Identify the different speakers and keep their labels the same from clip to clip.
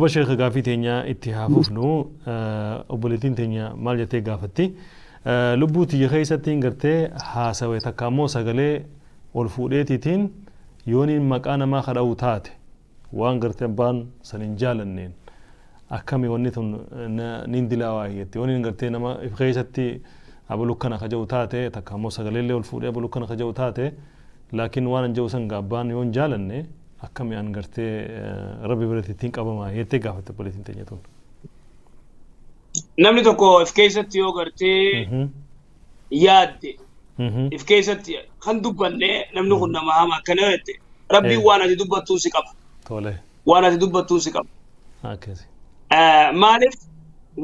Speaker 1: Duuba sheekha gaafii teenya itti haa fufnu. Obboleettiin teenya maal jettee gaafatti? Lubbuu tiyya keessatti hin gartee haasawe takka ammoo sagalee ol fuudheetiitiin yooniin maqaa namaa kadha'u taate waan gartee abbaan san hin jaalanneen akkami wanni tun niin dilaawaa jetti. Yooniin gartee nama if keessatti abalu kana ka jedhu taate takka ammoo sagaleellee ol fuudhee abalu kana ka jedhu taate, laakiin waan an jedhu san abbaan yoon jaalanne akkami an gartee rabbi biratti ittiin qabamaa jettee gaafatte obboleettiin teenya tun.
Speaker 2: Namni tokko if keessatti yoo gartee yaadde, if keessatti kan dubbanne namni kun nama hama akkana jette, rabbiin waan ati dubbattuun si qaba.
Speaker 1: Tole.
Speaker 2: Waan ati dubbattuun si qaba.
Speaker 1: Akkasi.
Speaker 2: Maaliif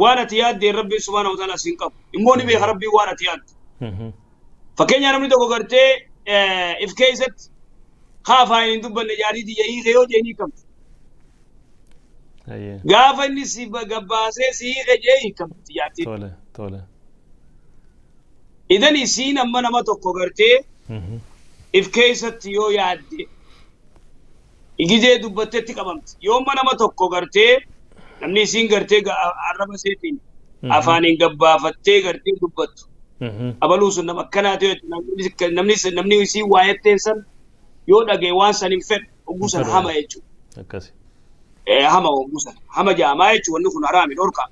Speaker 2: waan ati yaaddeen rabbiin subhaanahu wa ta'ala si hin qabu. Immoo ni beeka rabbiin waan ati yaaddu. Fakkeenya namni tokko gartee if keessatti kaafaa hin dubbanne jaarii tiyya hiike yoo jee hiikamti. Gaafa inni si gabbaasee si hiike jee hiikamti jaartiin.
Speaker 1: Tole. Tole.
Speaker 2: Idan isiin amma nama tokko gartee if keessatti yoo yaadde gizee dubbattetti qabamti. Yoo amma nama tokko gartee namni isiin gartee arraba isheetiin afaaniin gabbaafattee gartee dubbattu. Abaluu sun nama akkanaa ta'e namni namni isiin waa'etteen san yoo dhagaye waan san hin fedhu oguu san hama jechuudha.
Speaker 1: Akkasi.
Speaker 2: Hama oguu san hama jaamaa jechuudha, wanni kun haraami dhorka.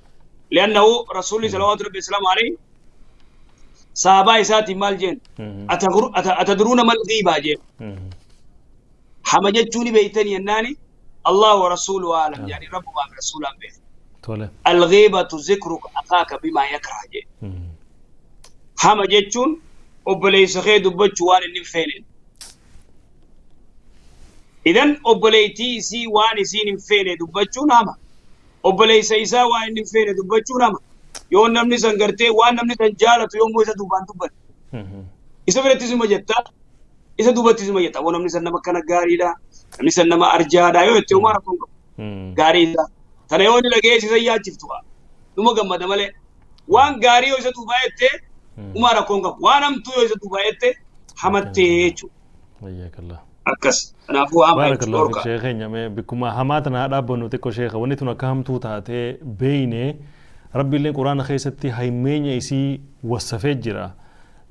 Speaker 2: Li'annahu rasuulli salawaatu rabbi salaamu alayhi sahabaa isaatiin maal jeen? Atadruuna mal ghiibaa jeen. Hama jechuun beeytanii jennaani, Allah wa rasuuluhu a'lam jedhanii, rabbumaa fi rasuulaan beeku.
Speaker 1: Tole.
Speaker 2: Al-ghiibatu zikruka akaaka bimaa yakrah jeen. Hama jechuun obboleessa kee dubbachuu waan inni hin feeneen. Idan obboleettii isii waan isiin hin feene dubbachuun hama. Obboleessa isaa waan inni hin feene dubbachuun hama. Yoo namni san gartee waan namni san jaalatu yommuu isa duubaan dubbate. Isa birattis ima jettaa, isa duubattis ima jettaa. Namni san nama akkana gaariidha, namni san nama arjaadha yoo jette homaa rakkoon qabu. Gaarii isaa. Tana yoo inni dhaga'ee isa yaachiftu haa. Numa gammada malee. Waan gaarii yoo isa duubaa jettee homaa rakkoon qabu. Waan hamtuu yoo isa duubaa jette hamattee jechuudha.
Speaker 1: Wayyakallah.
Speaker 2: Akkas. Kanaafuu hama jechuudha
Speaker 1: Baarakallahu fiik
Speaker 2: dhorka.
Speaker 1: sheekha keenya. Mee bikkuma hamaa tana haa dhaabbannu xiqqoo sheekha. Wanni tun akka hamtuu taatee beeyne, rabbiillee quraana keessatti haymeenya isii wassafee jira.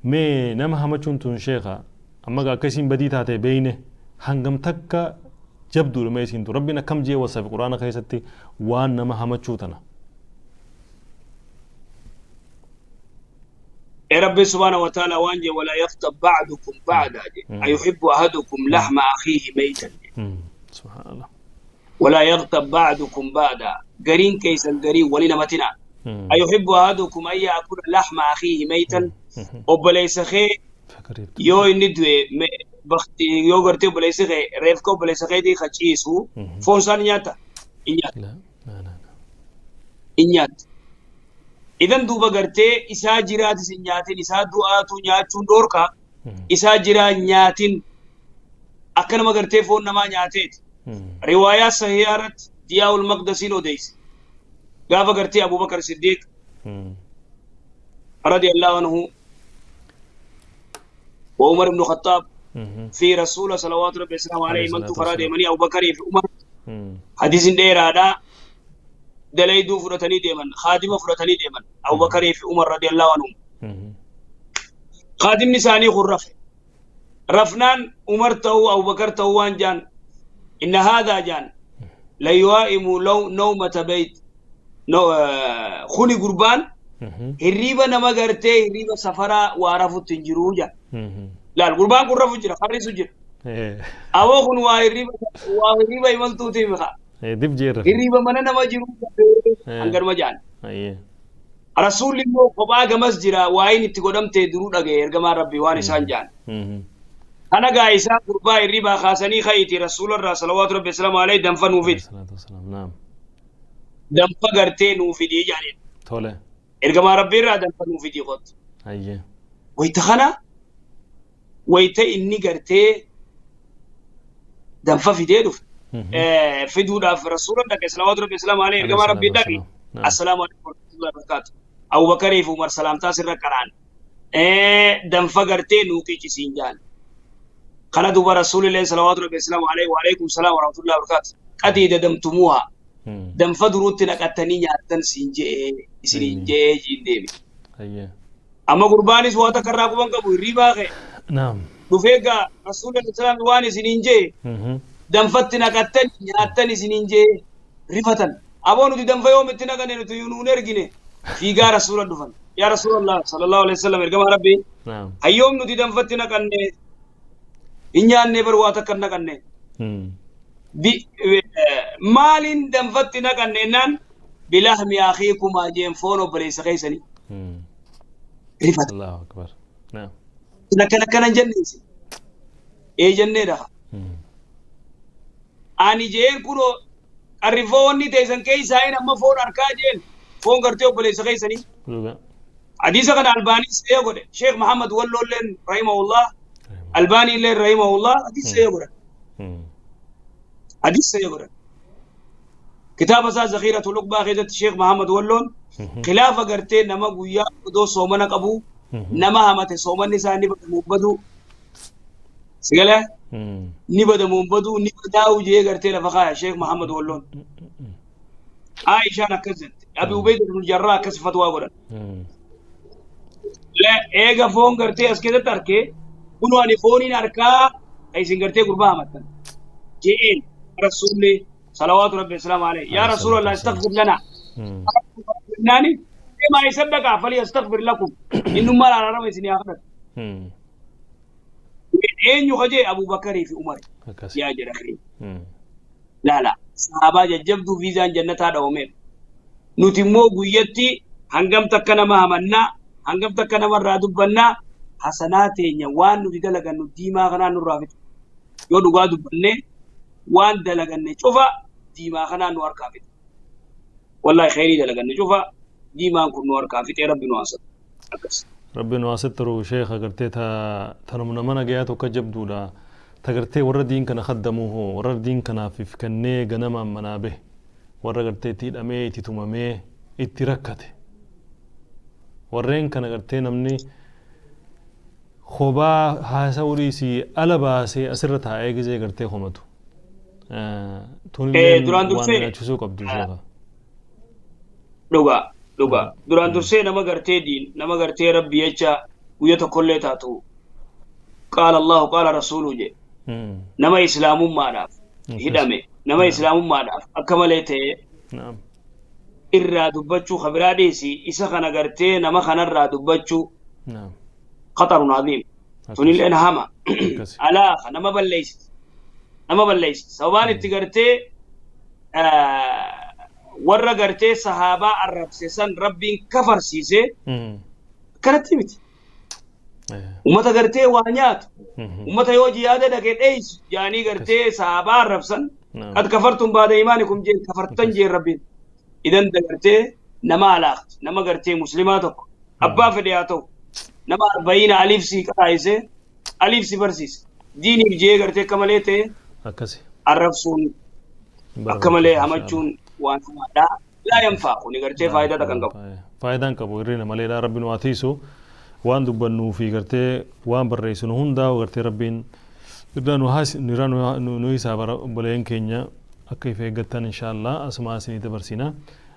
Speaker 1: Mee nama hamachuun tun sheekha amma akka isiin badii taate beeyne hangam takka jabduudha mee isiin tun? Rabbiin akkam jee wassafe quraana keessatti waan nama hamachuu tana?
Speaker 2: Rabbi subhaanahu wa ta'ala waan jee, ولا يغتب بعضكم بعضا jee. أيحب أحدكم لحم أخيه ميتا jee.
Speaker 1: Subhaanallah.
Speaker 2: ولا يغتب بعضكم بعضا, gariin keessan garii wali namatina. أيحب أحدكم أن يأكل لحم أخيه ميتا, obboleessa kee yoo inni du'e bakti yoo gartee obboleessi kee reefka obboleessa keetii ka ciisu foon isaan nyaata? Hin nyaata.
Speaker 1: La la la.
Speaker 2: Hin nyaata. Idan duuba gartee isaa jiraatis hin nyaatin, isaa du'aatu nyaachuun dhoorka, isaa jiraa nyaatin akka nama gartee foon namaa nyaateeti. Riwaayaa sahihaa irratti Diyaa'ul Maqdasiin odeyse. Gaafa gartee Abubakar Siddiq radiyallahu anhu wa Umar ibn Khattab fi rasuula salawaatu rabbi wasalaamu alayhi imaltuu karaa deemanii, Abubakarii fi Umar, hadiisin dheeraadha, dalayduu fudhatanii deeman, khaadima fudhatanii deeman Abubakarii fi Umar radiyallahu anhum. Khaadimni isaanii kun rafe. Rafnaan Umar ta'uu Abubakar ta'uu waan jaan, إن هذا jaan ليوائم لو نومة بيت no, kuni gurbaan hirriiba nama gartee hirriiba safaraa waa rafutti hin jiruu jaan. Laal, gurbaan kun rafu jira, farrisu jira. Awoo kun waa hirriiba imaltuuti mika.
Speaker 1: Dib jeerra.
Speaker 2: Hirriiba mana nama jiru hanganuma jaan. Rasuulli immoo kophaa gamas jira, waayin itti godhamte duruu dhagaye ergamaan rabbii waan isaan jaan. Kana gaa isaan gurbaa hirribaa kaasanii, ka'iiti rasuularraa salawaatu rabbi salaamu alayhi danfa nuu fidi.
Speaker 1: Salaatu wassalaam. Naam.
Speaker 2: Danfa gartee nuu fidii jaaniin.
Speaker 1: Tole.
Speaker 2: Ergamaa rabbii irraa danfa nuu fidii kottu.
Speaker 1: Hayyee.
Speaker 2: Wayita kana wayita inni gartee danfa fidee dhufe. Fiduudhaaf rasuula dhaqe salawaatu rabbi salaamu alayhi ergamaa rabbii dhaqe. السلام عليكم ورحمة الله وبركاته. Abubakarii fi Umar salaamtaa sirra qaraan. Danfa gartee nuu qiccisiin jaan. Kana duuba rasuulillee salawaatu rabbi salaamu alayhi وعليكم السلام ورحمة الله وبركاته. قد ددمتموها. Danfa duruutti naqattanii nyaattan siin je'ee isiniin je'ee jiin deebi. Amma gurbaanis waa takka irraa quban qabu hirribaa ka'e. Dhufee gaa Rasuulli Islaam waan isiniin je'e danfatti naqattan nyaattan isiniin je'ee rifatan. Aboo nuti danfa yoomitti naqanne nuti nuun ergine fiigaa Rasuula dhufan. Yaa Rasuulallah sallallahu alaihi wasallam ergamaa Rabbii. Hayyoom nuti danfatti naqanne hin nyaanne bar waa takka hin naqanne. Maaliin danfatti naqanne jennaan bilahmi akhiikumaa jeen foon obboleessa keessanii. Rifata.
Speaker 1: Allahu akbar.
Speaker 2: Akkana akkana hin jenne isin. Ee jenneedha. Ani jeen kunoo qarrifoo wanni teessan keessaa hin amma foon harkaa jeen foon gartee obboleessa keessanii. Hadiisa kana Albaanii se'ee godhe. Sheekh Muhammad Walloolleen rahimahullah. Albaanii illeen rahimahullah hadiisa se'ee godhan. Hadiisa se'ee godhan. Kitaaba isaa Zakhiiratul Uqbaa keessatti Sheekh Muhammad Walloon khilaafa gartee nama guyyaa odoo soomana qabu nama hamate soomanni isaa ni badamu badu. Sigalee ni badamu badu ni badaa'u jee gartee lafa kaaya Sheekh Muhammad Walloon. Aishaan akkas jette. Abi Ubayda ibn Jarrah akkas fatwaa godhan. Eega foon gartee as keessatti arkee kunoo ani fooniin harkaa isin gartee gurbaa hamattan. Je'een Rasuulli salawaatu rabbi salaamu alayhi. Yaa Rasuulallah astaghfir lana. Naani deemaa isa dhaqaa fali astaghfir lakum. Innummaan araarama isin haa kadhatu. Eenyu kajee Abu Bakarii fi Umar. Yaa jedha kee. Laala sahaabaa jajjabduu viizaan jannataa dhawameef. Nuti immoo guyyatti hangam takka nama hamannaa hangam takka namarraa dubbannaa hasanaa teenya waan nuti dalagannu diimaa kanaan nurraa fixa. Yoo dhugaa dubbanne waan dalaganne cufa diimaa kanaan nu harkaa fixa. Wallahi kheyrii dalaganne cufa diimaan kun nu harkaa fixee rabbi nu haasatu. Akkas.
Speaker 1: Rabbi nu haasattiru sheekha gartee tanum nama nagayaa tokko jabduudha. Ta gartee warra diin kana kaddamuu hoo warra diin kanaaf if kennee ganamaan manaa bahe warra gartee itti hidhamee itti tumamee itti rakkate. Warreen kana gartee namni kophaa haasa'uu dhiisii ala baasee asirra taa'ee gizee gartee komatu. Tunilleen
Speaker 2: Duraan
Speaker 1: waan
Speaker 2: dursee
Speaker 1: nyaachisuu qabdu sheekha.
Speaker 2: Dhugaa dhugaa duraan dursee nama gartee diin nama gartee rabbi jecha guyya tokkollee taatu qaala Allahu qaala rasuulu je nama islaamummaadhaaf hidhame nama islaamummaadhaaf akka malee ta'e irraa dubbachuu kabiraa dhiisi isa kana gartee nama kanarraa dubbachuu khatarun aziim. Tunilleen hama alaaqa nama balleessiti nama balleessiti sababaan itti gartee warra gartee sahaabaa arrabse san rabbiin kafarsiise akkanatti miti. Ummata gartee waa nyaatu ummata yoo jihaada dhaqee dheeysu jaanii gartee sahaabaa arrabsan qad kafartum baada imaanikum jeen kafartan jeen rabbiin. Idan gartee nama alaaqti nama gartee muslimaa tokko abbaa fedhe haa ta'u nama arba'iina aliif si qaraayise aliif si barsiise diiniif jee gartee akka malee ta'e arrabsuun akka malee hamachuun waan hamaadha. Laa yanfaa kuni gartee faayidaa takka hin qabu.
Speaker 1: Faayidaan qabu hirrina maleedha rabbi nu haa tiisu waan dubbannuu fi gartee waan barreessinu hundaa gartee rabbiin irraa nu haas irraa nu hisaaba obboleeyyan keenya akka if eeggattan inshaallah asuma isinii dabarsina.